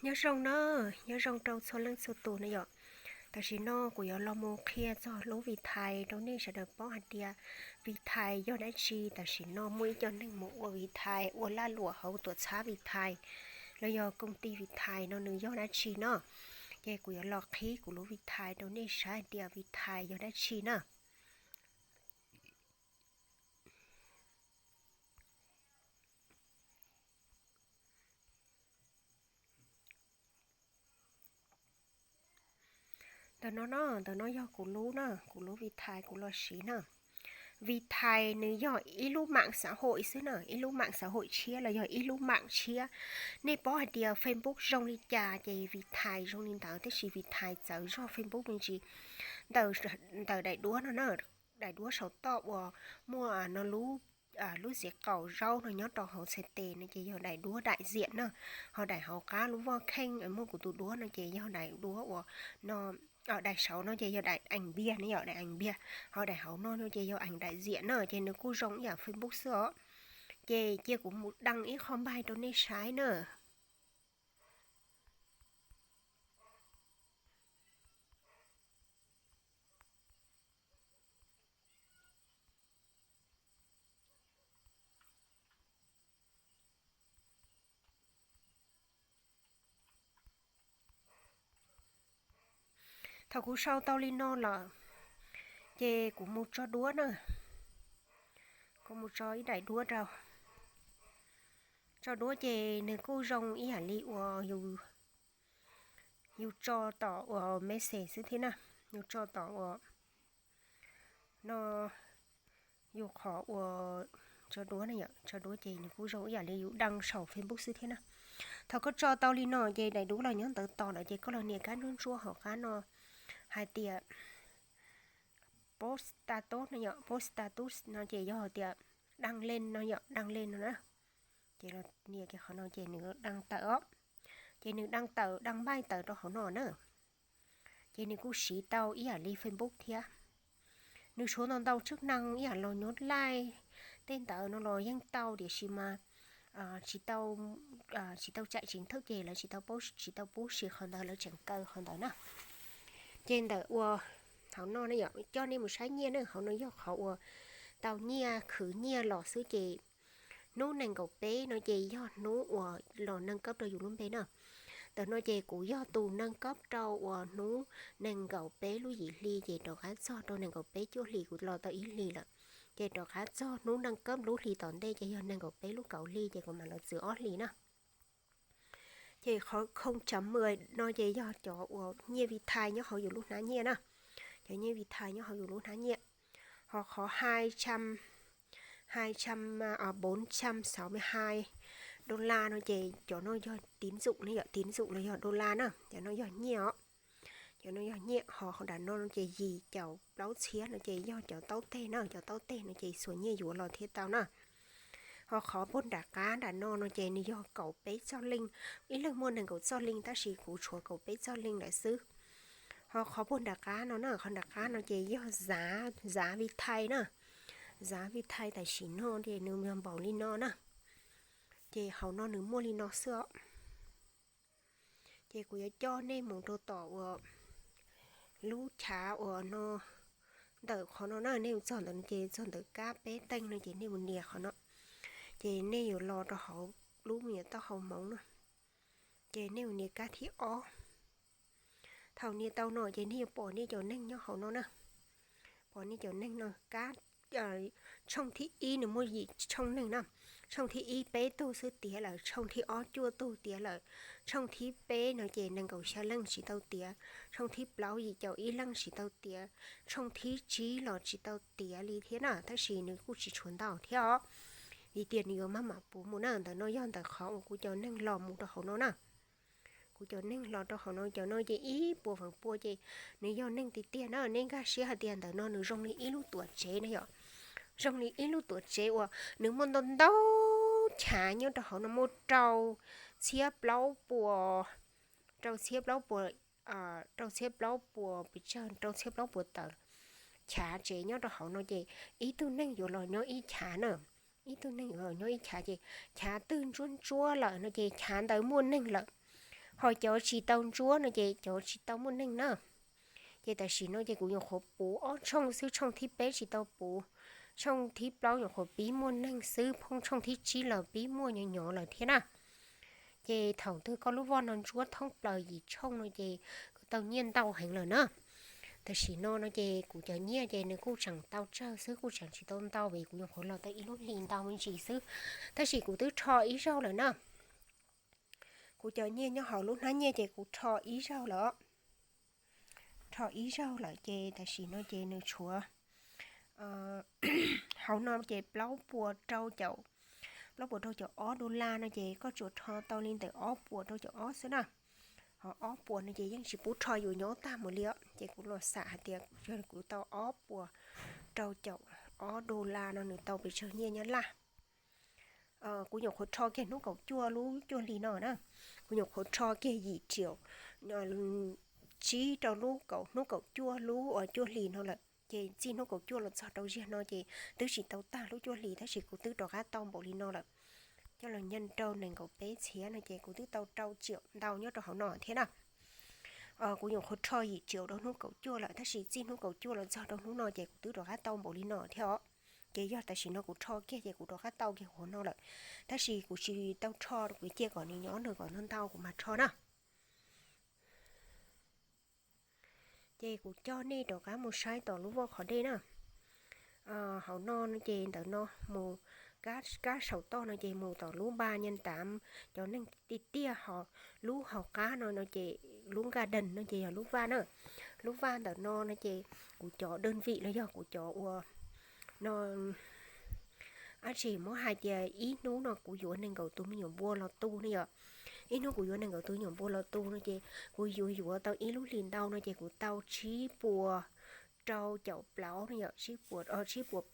Nyob zoo na, nyob zoo rau txhua leej txhua tus na yom. Tam sim no kuv yuav los mus qhia txog lub Vithai rau nej sawv daws paub hais tias Vithai yog dab tsi. Tam sim no muaj ib co neeg mus ua Vithai, ua laj luam hauv tuam txhab Vithai los yog koom tij Vithai no nws yog dab tsi no. Ces kuv yuav los qhib kuv lub Vithai rau nej saib hais tias Vithai yog dab tsi na. Ntawm no no, ntawm no yog kuv lub na, kuv lub Vithai kuv los siv na. Vithai nws yog ib lub mam xav hawm xwb na, ib lub mam xav hawm tshiab los yog ib lub mam tshiab. Nej paub hais tias Facebook zoo li cas ces Vithai zoo li ntawd, tab sis Vithai txawv zog Facebook me ntsis. Ntawm daim duab no na, daim duab saum toj uas muaj no lub lub txiv qaum zaub no nyob rau hauv txhais tes no ces yog daim duab daim ziam na. Ho daim hauv qab lub voj kheej muaj kuv tus duab no ces yog daim duab uas no, daim saud no ces yog daim ees npiag ne yom, daim ees npiag. Ho daim hauv no no ces yog ees daim ziam na, ces nws kuj zoo ib yam Facebook xwb os. Ces cia kuv mus daj ib qho npaig rau nej saib na. Thaum kuv sau tau li no lawm, ces kuv mus tso duab na. Kuv mus tso ib daim duab rau. Tso duab ces nws kuj zoo ib yam li uas yus tso tom uas message xwb thiab na. Yus tso tom uas no, yus qhov uas tso duab na yom, tso duab ces nws kuj zoo ib yam li yus daj saum Facebook xwb thiab na. Thaum koj tso tau li no ces daim duab los nyob ntawd tos lawm ces koj los nias kab ntsuab ntsuab hauv qab no hais tias post status no yom, post status no ces yog tias daj leej no yom, daj leej no na. Ces los nias kiag qhov no ces nws daj tawm os. Ces nws daj tawm, daj npaij tawm rau hauv no na. Ces nws kuj siv tau ib yam li Facebook thiab. Nws tshuav ntau ntau tswb neeg ib yam los nyob laij tej ntawd no los yeej tau tiam sis mas tsis tau, tsis tau tsaim tsis thawj ces lawv tsis tau, tsis tau pub siv qhov ntawd, lawv tseem kaw qhov ntawd na. Ces ntawm uas hauv no ne yom, coj nej mus saib nyiaj na, hauv no yog qhov uas tau nyiaj khwv nyiaj los xwb ces hnub nees nkaum peb no ces yog hnub uas los naj kab rau yus lub npe na. Ntawm no ces kuv yog tus naj kab rau uas hnub nees nkaum peb lub yim hli ces rov qab txog rau nees nkaum peb cuaj hli, kuv los tau ib hlis lawm. Ces rov qab txog hnub naj kab lub hli tom ntej ces yog nees nkaum peb lub kaum hli ces kuv mam los txwv ob hlis na. Ces qhov khoo tsam mws no ces yog cov uas nyiaj Vithai nyob hauv yus lub hnab nyiaj na. Cov nyiaj Vithai nyob hauv yus lub hnab nyiaj. Ho qhov hai trăm, hai trăm bốn trăm sáu mươi hai đô la no ces cov no yog tín dụng ne yom, tín dụng los yog đô la na, cov no yog nyiaj os. Cov no yog nyiaj, ho nram no ces yim caum plaub txhiab no ces yog cov taub teg na, cov taub teg no ces xuas nyiaj yuav los thiaj tau na. Ho qhov puag nram qab nram no no ces nws yog kaum peb txoj leej, ib leeg muaj nees nkaum txoj leej tab sis kuv tshuav kaum peb txoj leej lawm xwb. Ho qhov puag nram qab no na, qhov nram qab no ces yog zav, zav Vithai na. Zav Vithai tam sim no ces nws yog npaum li no na. Ces hauv no nws muaj li no xwb os. Ces kuv yuav coj nej mus rau tom uas lub chav uas no, ntawm qhov no na, nej mus txog ntawm no ces txog ntawm kab peb teej no ces nej mus nias qhov no. Ces nej yuav los rau hauv lub me nyuam taub hau hmoov no. Ces nej mus nias kab thib ob. Thaum nias tau no ces nej yuav pom nej cov neeg nyob hauv no na. Pom nej cov neeg no, kab, tshooj thib ib nws muaj yim tshooj neeg na. Tshooj thib ib peb tug xwb tiav lawm, tshooj thib ob cuaj tug tiav lawm, tshooj thib peb no ces nees nkaum xya leej tsis tau tiav, tshooj thib plaub yim caum ib leej tsis tau tiav, tshooj thib tsib los tsis tau tiav li thiab na, tab sis nws kuj tsis tshuav ntau thiab os. Vim tias nws yuav maj mam puv mus na. Ntawm no yog ntawm qhov uas kuv cov neeg los mus rau hauv no na. Kuv cov neeg los rau hauv no, cov no ces ib puas feem pua ces nws yog neeg tiag tiag na. Nej nkag siab hais tias ntawm no nws zoo li ib lub tuam tsev na yom. Zoo li ib lub tuam tsev uas nws muaj ntau ntau chav nyob rau hauv no, muaj rau txhiab plaub puas, rau txhiab plaub puas, rau txhiab plaub puas pes tsawg, rau txhiab plaub puas tawm chav tsev nyob rau hauv no ces ib tug neeg yuav los nyob ib chav na. Ib tug neeg yuav los nyob ib chav ces chav twg ntsuab ntsuab lawm no ces chav ntawd muaj neeg lawm. Ho cov tsis tau ntsuab no ces cov tsis tau muaj neeg na. Ces tam sim no ces kuv nyuam qhuav puv ob tshooj xwb, tshooj thib peb tsis tau puv, tshooj thib plaub nyuam qhuav pib muaj neeg xwb, phoob tshooj thib tsib los pib muaj nyo nyo lawm thiab na. Ces thaum twg koj lub voj no ntsuab thoob plaws yim tshooj no ces koj tau nyiaj ntau heev lawm na. Tam sim no no ces kuv cov nyiaj ces nws kuj tseem tau tsawg xwb, kuj tseem tsis tau ntau vim kuv nyuam qhuav los tau ib lub hlis ntau me ntsis xwb, tab sis kuv twb rho ib zaug lawm na. Kuv cov nyiaj nyob hauv lub hnab nyiaj ces kuv rho ib zaug lawm. Rho ib zaug lawm ces tam sim no ces nws tshuav hauv no ces plaub puas rau caum, plaub puas rau caum ob dollar no ces koj tsuas rho tau li ntawm ob puas rau caum ob xwb na. Ho ob puas no ces yeej tsis pub rho yuav nyob tag mus li os. Ces kuv los xam hais tias yog kuv tau ob puas rau caum ob dollar no nws tau pes tsawg nyiaj Nyab Laj. Kuv nyuam qhuav rho kiag hnub kaum cuaj lub cuaj hlis no na. Kuv nyuam qhuav rho kiag yim triệu tsib rau lub kaum, hnub kaum cuaj lub cuaj hlis no lawm. Ces txij hnub kaum cuaj los txog rau ziag no ces twb tsis tau tag lub cuaj hlis tab sis kuv twb rov qab tau npaum li no lawm. Coj los nyeej rau nees nkaum peb txhiab no ces kuv twb tau rau triệu ntau nyob rau hauv no thiab na. Kuv nyuam qhuav rho yim triệu rau hnub kaum cuaj lawm tab sis txij hnub kaum cuaj los txog rau hnub no ces kuv twb rov qab tau npaum li no thiab os. Ces yog tam sim no kuv rho kiag ces kuv rov qab tau kiag hauv no lawm, tab sis kuv tsis tau rho, kuv cia kom nws nyob nws kom ntau ntau kuv mam rho na. Ces kuv coj nej rov qab mus saib tom lub voj qhov dej na. Hauv no no ces ntawm no mus kab saum toj no ces mus tom lub npaj nyeej tav cov neeg tiag tiag, ho lub hauv qab no no ces lub nkaj dees no ces yog lub vaj na. Lub vaj ntawm no no ces kuv cov đơn vị los yog kuv cov ua no, ab tsis muab hais tias ib hnub no kuv yuav nees nkaum tus me nyuam npua los tu ne yom. Ib hnub kuv yuav nees nkaum tus me nyuam npua los tu no ces kuv yuav yuav tau ib lub hlis ntau no ces kuv tau tsib puas rau caum plaub no yom, tsib puas, tsib puas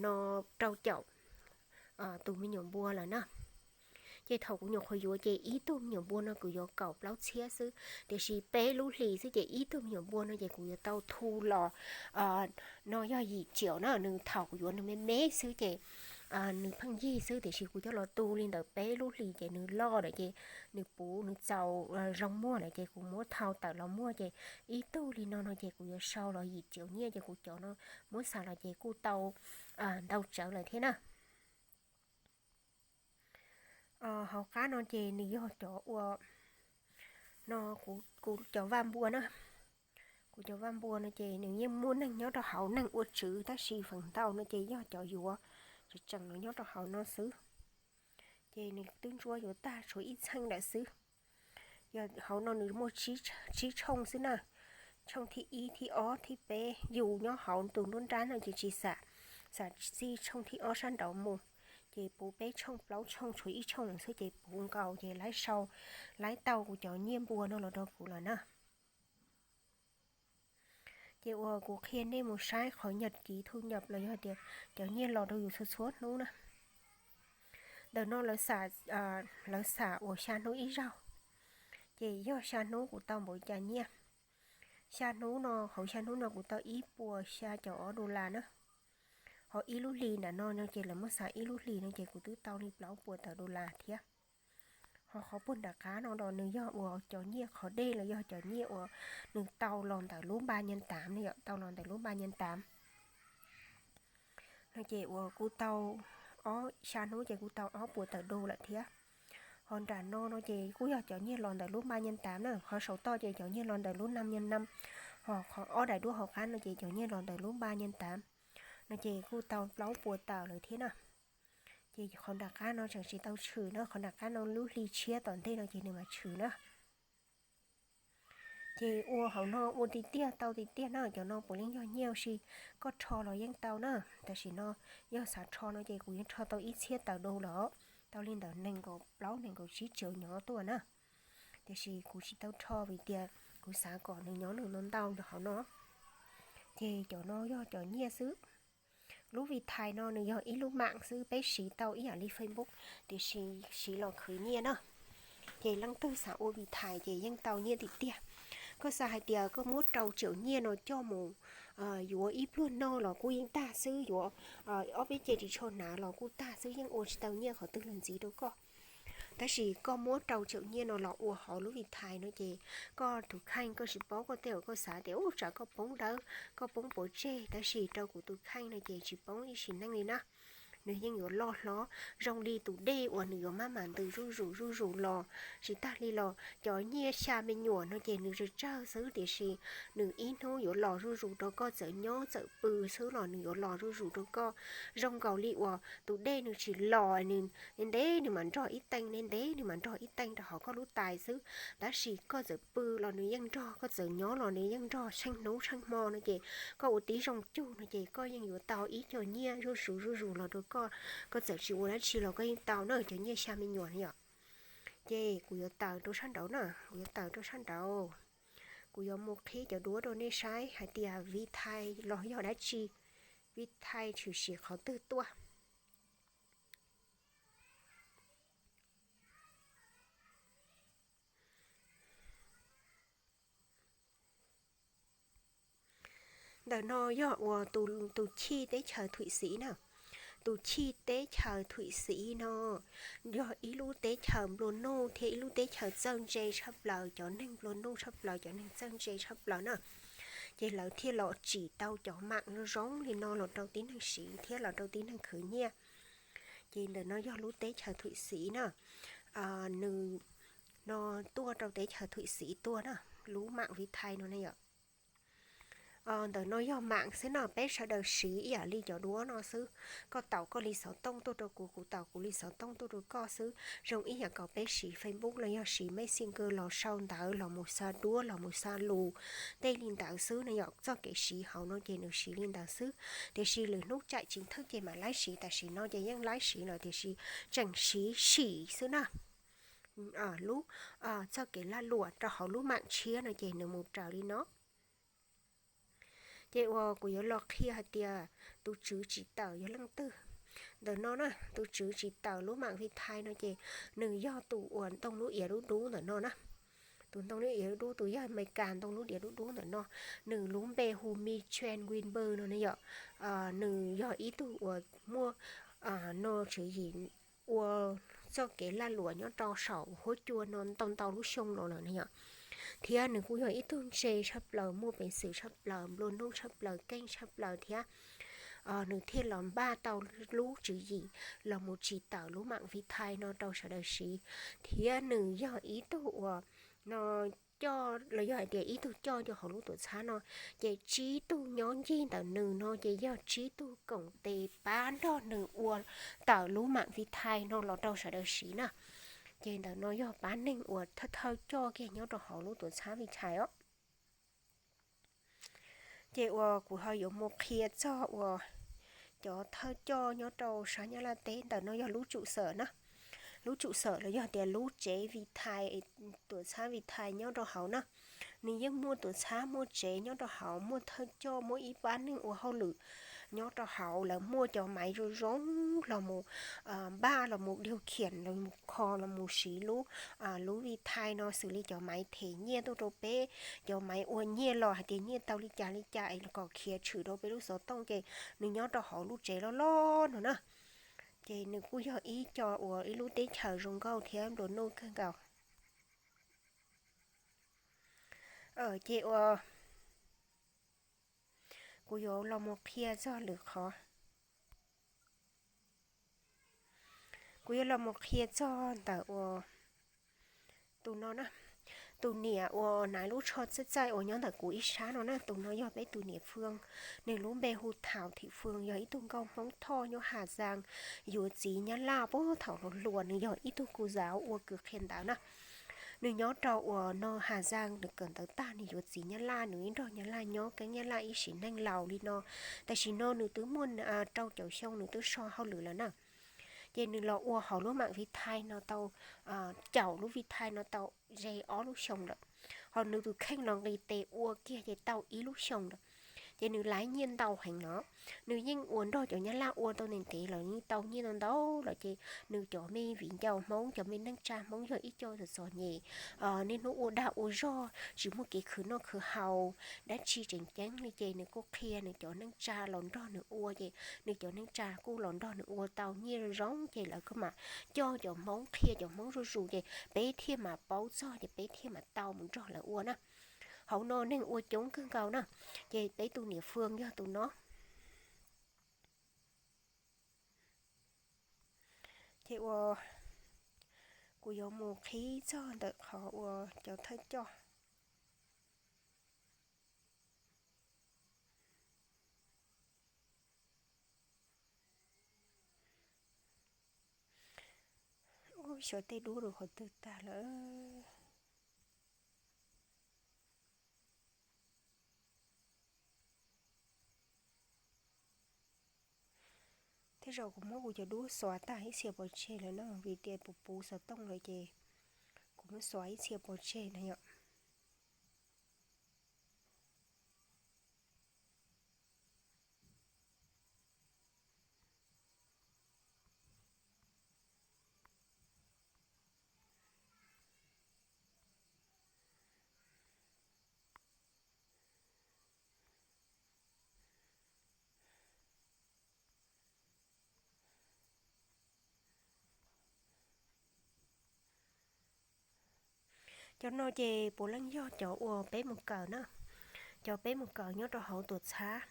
no rau caum tus me nyuam npua lawm na. Ces thaum kuv nyuam qhuav yuav ces ib tug me nyuam npua no kuv yuav kaum plaub txhiab xwb, tiam sis peb lub hlis xwb ces ib tug me nyuam npua no ces kuv yuav tau thu los no yog yim triệu na. Nws thaum kuv yuav nws me me xwb ces nws pheej yig xwb, tiam sis kuv coj los tu li ntawm peb lub hlis ces nws loj lawm ces nws puv nws txaus zoo muag lawm ces kuv muab thau tawm los muag ces ib tug li no no ces kuv yuav sau los yim triệu nyiaj ces kuv cov no muab xav los ces kuj tau ntau tsawv lawm thiab na. Hauv qab no ces nws yog cov ua no, kuv cov vaj npua na. Kuv cov vaj npua no ces nws yeej muaj neeg nyob rau hauv, neeg ua tswv, tab sis feem ntau no ces yog cov yuav tseem tseem los nyob rau hauv no xwb. Ces nws twb ntsuab yuav tag tshuav ib txheej lawm xwb. Yog hauv no nws muaj tsib tshooj xwb na. Tshooj thib ib, thib ob, thib peb, yus nyob hauv tus nruab nrab no ces tsis xam, xam txij tshooj thib ob sab nraud mus, ces puv peb tshooj plaub tshooj tshuav ib tshooj xwb ces puv nkaus ces laib sau, laib tau kuv cov nyiaj npua no los rau kuv lawm na. Ces uas kuv qhia nej mus saib qhov nhật ký thu nhập los yog tias cov nyiaj los rau yus txhua txhua hnub na. Ntawm no lawv xam uas xya hnub ib zaug, ces yog xya hnub kuv tau npaum li cas nyiaj. Xya hnub no, hauv xya hnub no kuv tau ib puas xya caum ob dollar na. Ho ib lub hlis nram no no ces lawv muab xav ib lub hlis no ces kuv twb tau li plaub puas tawm dollar thiab. Ho qhov puag nram qab no los nws yog uas cov nyiaj qhov dej los yog cov nyiaj uas nws tau los ntawm lub npaj nyeej tav ne yom, tau los ntawm lub npaj nyeej tav no ces uas kuj tau ob xya hnub ces kuj tau ob puas tawm du lawm thiab. Ho nram no no ces kuj yog cov nyiaj los ntawm lub npaj nyeej tav na, qhov saum toj ces cov nyiaj los ntawm lub năm nyeej năm, ho qhov ob daim duab hauv qab no ces cov nyiaj los ntawm lub npaj nyeej tav no ces kuj tau plaub puas tawm lawm thiab na. Ces qhov nram qab no tseem tsis tau tshwm na, qhov nram qab no lub hli tshiab tom ntej no ces nws mam tshwm na. Ces ua hauv no ua tiag tiag tau tiag tiag na, cov no puav leej yog nyiaj ua si, koj rho los yeej tau na. Tam sim no yog xav rho no ces kuv yeej rho tau ib txhiab tawm du lawm, tau li ntawm nees nkaum plaub nees nkaum tsib triệu nyob tuaj na. Tiam sis kuv tsis tau rho vim tias kuv xav kom nws nyob nws ntau ntau rau hauv no. Ces cov no yog cov nyiaj xwb. Lub Vitae no nws yog ib lub mạng xwb, peb siv tau ib yam li Facebook, tiam sis siv los khwv nyiaj na. Ces leej twg xav ua Vitae ces yeej tau nyiaj tiag tiag. Koj xav hais tias koj muab rau triệu nyiaj no coj mus yuav ib pluag noj los kuj yeej tag xwb, yuav ob peb ce ris tsho hnav los kuj tag xwb, yeej ua tsis tau nyiaj qhov twg los ntxiv rau koj. Tab sis koj muab rau txhiab nyiaj no los ua hauv lub Vithai no ces koj tus kheej koj tsis paub, koj tej uas koj xav tias ub tsam koj poob dawb, koj poob pov tseg, tab sis rau kuv tus kheej no ces tsis poob ib sim neej li na. Nws yeej yuav loj hlob zoo li tus dej uas nws yuav maj mam ntws zuj zus zuj zus los. Tsis tag li los cov nyiaj xya me nyuam no ces nws tsawg tsawg xwb, tiam sis nws ib hnub yuav los zuj zus rau koj, txawm nyob txawm pw xwb los nws yuav los zuj zus rau koj. Zoo nkaus li uas tus dej nws tsis los, nws ntev ntev nws mam nrog ib teej, ntev ntev nws mam nrog ib teej rau hauv koj lub tais xwb, tab sis koj txawm pw los nws yeej nrog, koj txawm nyob los nws yeej nrog tsheej hnub tsheej hmo no ces koj ua tib zoo cug no ces koj yeej yuav tau ib co nyiaj zuj zus zuj zus los rau koj. Koj txawm tsis ua dab tsi los koj yeej tau na, cov nyiaj xya me nyuam no yom. Ces kuv yuav taws rau sab nraud na, kuv yuav taws rau sab nraud. Kuv yuav mus qhib cov duab rau nej saib hais tias Vithai los yog dab tsi, Vithai tshwm sim qhov twg tuaj. Ntawm no yog uas tus, tus chij teb chaws Thwm Xiv na. Tus chij teb chaws Thwm Xiv no yog ib lub teb chaws nplua nuj thiab ib lub teb chaws txawj ntse tshaj plaws, cov neeg nplua nuj tshaj plaws, cov neeg txawj ntse tshaj plaws na. Ces lawv thiaj los tsim tau cov mam zoo zoo li no los rau tib neeg siv thiab los rau tib neeg khwv nyiaj. Ces ntawm no yog lub teb chaws Thwm Xiv na. Nws no tuaj rau teb chaws Thwm Xiv tuaj na, lub mam Vithai no ne yom. Ntawm no yog mam xwb no, peb sawv daws siv ib yam li cov duab no xwb. Koj taus koj li xov tooj tuaj rau kuv, kuv taus kuv li xov tooj tuaj rau koj xwb. Zoo ib yam kom peb siv Facebook los yog siv Messenger los sau ntawv los mus xa duab los mus xa lus tej li ntawd xwb no yom. Txoj kev siv hauv no ces nws siv li ntawd xwb, tiam sis lwm hnub chaim tsis thawj ces mam laib siv, tam sim no ces yeej laib siv lawm tiam sis tseem siv sim xwb na. Lub, txoj kev lag luam rau hauv lub mam tshiab no ces nws mus raws li no. Ces uas kuv yuav los qhia hais tias tus tswv tsim tawm yog leej twg. Ntawm no na, tus tswv tsim tawm lub mam Vithai no ces nws yog tus uas ntoo lub iav dub dub ntawm no na. Tus ntoo lub iav dub dub, tus yog Amelikas ntoo lub iav dub dub ntawm no, nws lub npe hu Michael Weinberg no ne yom. Nws yog ib tug uas muaj no tswv yim ua txoj kev lag luam nyob rau saum huab cua no ntau ntau lub xyoo los lawm ne yom. Thiab nws kuj yog ib tug ntse tshaj plaws, muaj peev xwm tshaj plaws, nplua nuj tshaj plaws, keej tshaj plaws thiab. Nws thiaj los npaj tau lub tswv yim los mus tsim tawm lub mam Vithai no rau sawv daws siv. Thiab nws yog ib tug uas no coj los yog hais tias ib tug coj rau hauv lub tuam txhab no, ces tsib tug nyob ncig ntawm nws no ces yog tsib tug koom tes pab nrog nws ua tawm lub mam Vithai no los rau sawv daws siv na. Ces ntawm no yog pab neeg uas thawj thawj coj kiag nyob rau hauv lub tuam txhab Vithai os. Ces uas kuv ho yuav mus qhia txog uas cov thawj coj nyob rau sab Nyab Laj teb. Ntawm no yog lub tsum xawm na, lub tsum xawm los yog tias lub tsev Vithai, tuam txhab Vithai nyob rau hauv na. Nws yeej muaj tuam txhab muaj tsev nyob rau hauv, muaj thawj coj, muaj ib pab neeg ua hauj lwm nyob rau hauv. Lawv muaj cov maiv zoo zoo los mus npaj los mus diav khiam los mus kho los mus siv lub, lub Vithai no xws li cov maiv them nyiaj tuaj rau peb, cov maiv ua nyiaj los hais tias nyiaj tau li cas li cas es kom khiav tshwm rau peb lub xov tooj ces nws nyob rau hauv lub tsev loj loj no na. Ces nws kuj yog ib co uas ib lub teb chaws zoo nkauj thiab nplua nuj kawg nkaus. Ces uas kuv yuav los mus qhia txog lwm qhov. Kuv yuav los mus qhia txog ntawm uas tus no na, tus niam uas hnav lub tsho txaij txaij uas nyob ntawm kuv ib sab no na, tus no yog peb tus niam Fwj, nws lub npe hu Thao Thim Fwj, yog ib tug nkauj Hmoob Thoj nyob Hà Giang, yuav txiv Nyab Laj. Puag thaum hluas hluas nws yog ib tug cô giáo ua kws qhia ntawv na. Nws nyob rau uas no Hà Giang, nws kawm ntawv tag nws yuav txiv Nyab Laj, nws ib nrog Nyab Laj nyob keeb Nyab Laj ib sim neej laus li no. Tam sim no nws twb muaj rau caum xyoo, nws twb so hauj lwm lawm na. Ces nws los ua hauv lub mam Vithai no tau caum lub Vithai no tau ze ob lub xyoo lawm. Ho nws tus kheej los nqis tes ua kiag ces tau ib lub xyoo lawm. Ces nws laiv nyiaj ntau heev no. Nws yeej ua nrog cov Nyab Laj ua tau ntev ntev los yeej tau nyiaj ntau ntau los ces nws cov me viv ncaus Hmoob, cov me neej tsa Hmoob yog ib co txom txom nyem, niaj hnub ua dag ua zog tsis muaj kev khwv noj khwv haus dab tsi tseem ceeb li ces nws kuj qhia nws cov neej tsa los nrog nws ua ces nws cov neej tsa kuj los nrog nws ua tau nyiaj zoo ces lawv kuj mam coj cov Hmoob, qhia cov Hmoob zuj zus ces peb thiaj mam paub txog ces peb thiaj mam tau mus nrog lawv ua na. Hauv no neeg ua coob kawg nkaus na, ces peb tus niam fwj yog tus no. Ces ua, kuv yuav mus qhib txog ntawm qhov uas cov thawj coj. Ub, xyov tej duab rau qhov twg tag lawm. Tej zaum kuv muab kuv cov duab xuav tag ib txhia pov tseg lawm no, vim tias puv puv xov tooj lawm ces kuv muab xuav ib txhia pov tseg na yom. Cov no ces puav leej yog cov uas peb mus kawm na, cov peb mus kawm nyob rau hauv tuam txhab.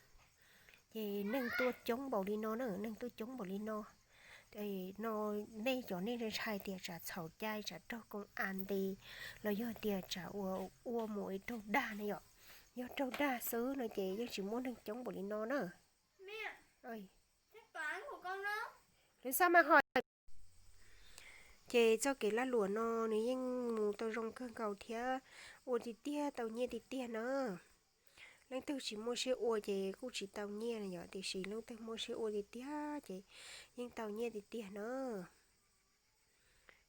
Ces neeg tuaj coob npaum li no na, neeg tuaj coob npaum li no. No nej cov nej ntshai tias tsam txhaum cai, tsam raug koom as nti, los yog tias tsam ua ua mus raug dag ne yom. Yog raug dag xwb no ces yeej tsis muaj neeg coob npaum li no na. Lawv xab mas ho. Ces txoj kev lag luam no nws yeej mus tau zoo kawg nkaus thiab, ua tiag tiag tau nyiaj tiag tiag na. Leej twg tsis muaj siab ua ces kuj tsis tau nyiaj na yom, tiam sis leej twg muaj siab ua tiag tiag ces yeej tau nyiaj tiag tiag na.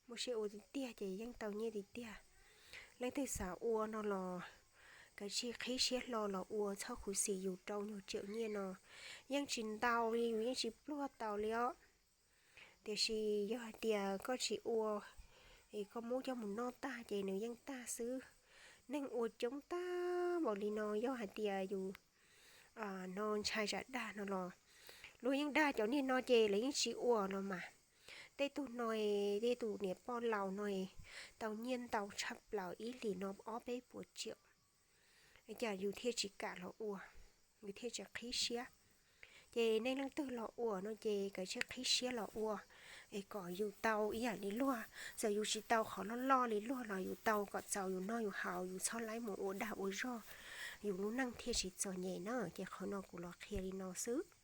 Muaj siab ua tiag tiag ces yeej tau nyiaj tiag tiag. Leej twg xav ua no los kav tsij qhib siab hlo los ua, txhob khuv xim yus rau nyuag tsiam nyiaj no. Yeej tsis ntau li, yus yeej tsis pluag tau li os. Tiam sis yog hais tias koj tsis ua, es koj muab coj mus noj tag ces nws yeej tag xwb. Neeg ua coob tag npaum li no, yog hais tias yus no ntshai tsam dag no los, luag yeej dag cov niag no ces lawv yeej tsis ua los mas. Tej tug no, tej tus niam poj laus no tau nyiaj ntau tshaj plaws, ib hlis no ob peb puas tsiaum, cas yus thiaj tsis kam los ua, yus thiaj tsis qhib siab. Ces nej leej twg los ua no ces kav tsij qhib siab los ua, es kom yus tau ib yam li luag. Txawm yus tsis tau qhov loj loj li luag los yus tau kom txaus yus noj yus haus, yus txhob laib mus ua dag ua zog, yus lub neej thiaj tsis txom nyem na. Ces qhov no kuv los qhia li no xwb.